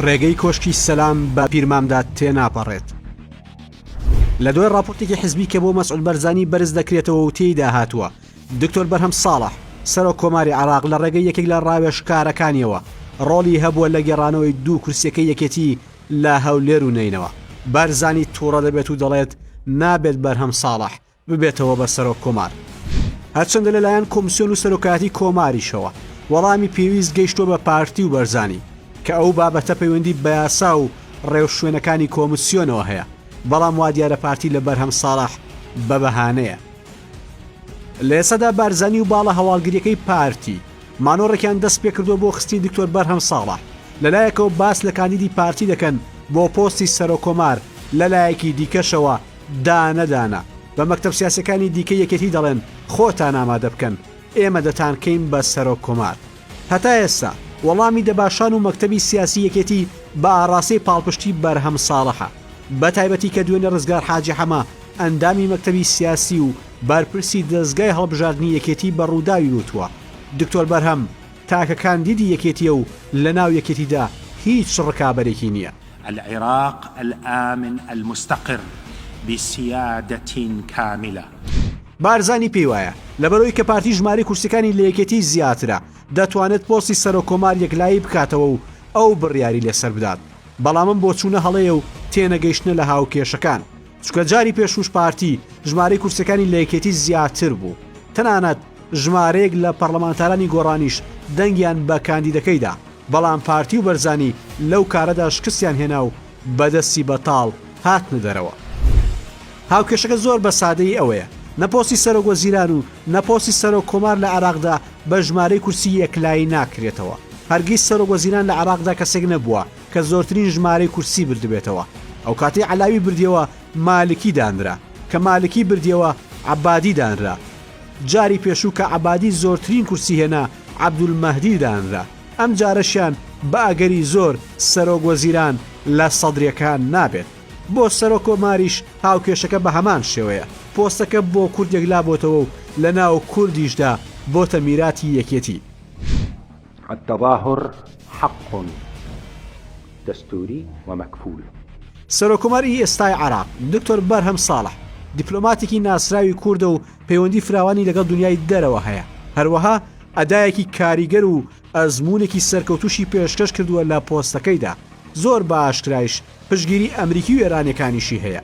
ڕێگەی کۆشکی سەلام بە پیرمامدا تێناپەڕێت. لە دوای ڕاپۆرتێکی حزبی کە بۆ مەسعود بەرزانی بەرز دەکرێتەوە و تێیدا هاتووە، دکتۆر بەرهەم ساڵح، سەرۆک کۆماری عێراق لە ڕێگەی یەکێک لە ڕاوێژکارەکانیەوە ڕۆڵی هەبووە لە گێڕانەوەی دوو کورسیەکەی یەکێتی لە هەولێر و نەینەوا. بارزانی توڕە دەبێت و دەڵێت نابێت بەرهەم ساڵح ببێتەوە بە سەرۆک کۆمار. هەرچەندە لەلایەن کۆمسیۆن و سەرۆکایەتی کۆماریشەوە وەڵامی پێویست گەیشتووە بە پارتی و بەرزانی کە ئەو بابەتە پەیوەندی بە یاسا و ڕێوشوێنەکانی کۆمسیۆنەوە هەیە، بەڵام وادیارە پارتی لە بەرهەم ساڵح بە بەهانەیە. لە ئێستادا بارزانی و باڵە هەواڵگریەکەی پارتی مانۆڕێکیان دەست پێکردووە بۆ خستنی دکتۆر بەرهەم ساڵح، لەلایەکەوە باس لە کاندیدی پارتی دەکەن بۆ پۆستی سەرۆککۆمار، لەلایەکی دیکەشەوە دانە دانە بە مەکتەب سیاسیەکانی دیکەی یەکێتی دەڵێن خۆتان ئامادە بکەن ئێمە دەتانکەین بە سەرۆک کۆمار. هەتا ئێستا وەڵامی دەباشان و مەکتەبی سیاسی یەکێتی بە ئاڕاستەی پاڵپشتی بەرهەم ساڵحە بە تایبەتی کە دوێنێ ڕزگار حاجی حەمە ئەندامی مەکتەبی سیاسی و بەرپرسی دەزگای هەڵبژاردنی یەکێتی بە ڕووداوی وتووە دکتۆر بەرهەم تاکە کاندیدی یەکێتیە و لەناو یەکێتیدا هیچ ڕکابەرێکی نیە. العراق الآمن المستقر بسیادە کاملە. بارزانی پێی وایە، لەبەرئەوەی کە پارتی ژمارەی کورسیەکانی لە یەکێتی زیاترە، دەتوانێت پۆستی سەرۆک کۆمار یەکلایی بکاتەوە و ئەو بڕیاری لەسەر بدات، بەڵام ئەم بۆچوونە هەڵەیە و تێنەگەیشتنە لە هاوکێشەکان، چونکە جاری پێشووش پارتی ژمارەی کورسیەکانی لە یەکێتی زیاتر بوو، تەنانەت ژمارەیەک لە پەڕلەمانتارانی گۆڕانیش دەنگیان بە کاندیدەکەی دا. بەڵام پارتی و بەرزانی لەو کارەدا شکستیان هێنا و بە دەستی بەتاڵ هاتنە دەرەوە. هاوکێشەکە زۆر بە سادەیی ئەوەیە، نە پۆستی سەرۆک وەزیران و نە پۆستی سەرۆک کۆمار لە عێراقدا بە ژمارەی کورسی یەکلایی ناکرێتەوە. هەرگیز سەرۆک وەزیران لە عێراقدا کەسێک نەبووە کە زۆرترین ژمارەی کورسی بردبێتەوە. ئەوکاتەی عەلاوی بردیەوە مالکی دانرا، کە مالکی بردیەوە عەبادی دانرا. جاری پێشوو کە عەبادی زۆرترین کورسی هێنا عەبدولمەهدی دانرا، ئەمجارەشیان بە ئەگەری زۆر سەرۆک وەزیران لە سەدریەکان نابێت. بۆ سەرۆک کۆماریش هاوکێشەکە بە هەمان شێوەیە، پۆستەکە بۆ کورد یەکلابۆتەوە و لەناو کوردیشدا بۆتە میراتی یەکێتی. التظاهر حق دستوری و مکفول. سەرۆککۆمار ی ئێستای عێراق، دکتۆر بەرهەم ساڵح، دیپلۆماتێکی ناسراوی کوردە و پەیوەندی فراوانی لەگەڵ دونیای دەرەوە هەیە، هەروەها ئەدایەکی کاریگەر و ئەزموونێکی سەرکەوتووشی پێشکەش کردووە لە پۆستەکەیدا، زۆر بە ئاشکرایش پشتگیری ئەمریکی و ئێرانیەکانیشی هەیە.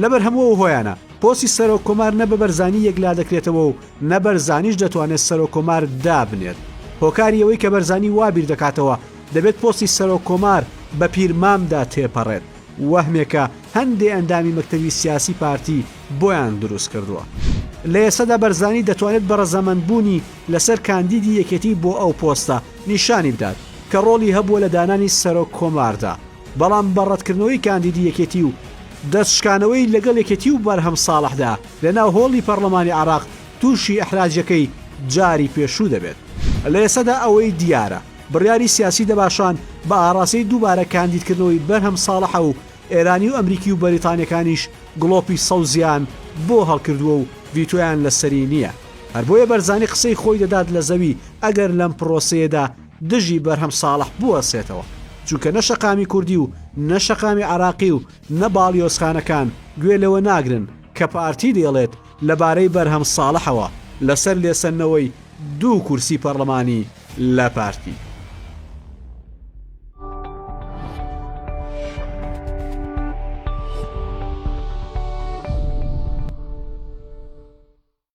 لەبەر هەموو ئەو هۆیانە، پۆستی سەرۆک کۆمار نە بە بەرزانی یەکلادەکرێتەوە و نە بەرزانیش دەتوانێت سەرۆک کۆمار دابنێت. هۆکاری ئەوەی کە بەرزانی وا بیردەکاتەوە دەبێت پۆستی سەرۆک کۆمار بە پیرمامدا تێپەڕێت، وەهمێکە هەندێ ئەندامی مەکتەبی سیاسی پارتی بۆیان دروست کردووە. لە ئێستادا بەرزانی دەتوانێت بە ڕەزامەندبوونی لەسەر کاندیدی یەکێتی بۆ ئەو پۆستە نیشانی بدات کە ڕۆڵی هەبووە لە دانانی سەرۆک کۆماردا. بەڵام بە ڕەتکردنەوەی کاندیدی یەکێتی و دەست شکانەوەی لەگەڵ یەکێتی و بەرهەم ساڵحدا لەناو هۆڵی پەڕلەمانی عێراق تووشی ئیحراجیەکەی جاری پێشوو دەبێت. لە ئێستادا ئەوەی دیارە بڕیاری سیاسی دەباشان بە ئاڕاستەی دووبارە کاندیدکردنەوەی بەرهەم ساڵحە و ئێرانی و ئەمریکی و بەریتانیەکانیش گڵۆپی سەوزیان بۆ هەڵکردووە و ڤیتۆیان لەسەری نییە هەر بۆیە بەرزانی قسەی خۆی دەدات لە زەوی ئەگەر لەم پڕۆسەیەدا دژی بەرهەم ساڵح بوەسێتەوە، چونکە نە شەقامی کوردی و نە شەقامی عێراقی و نە باڵیۆزخانەکان گوێ لەوە ناگرن کە پارتی دەیڵێت لەبارەی بەرهەم ساڵحەوە لەسەر لێسەندنەوەی دوو کورسی پەڕلەمانی لە پارتی.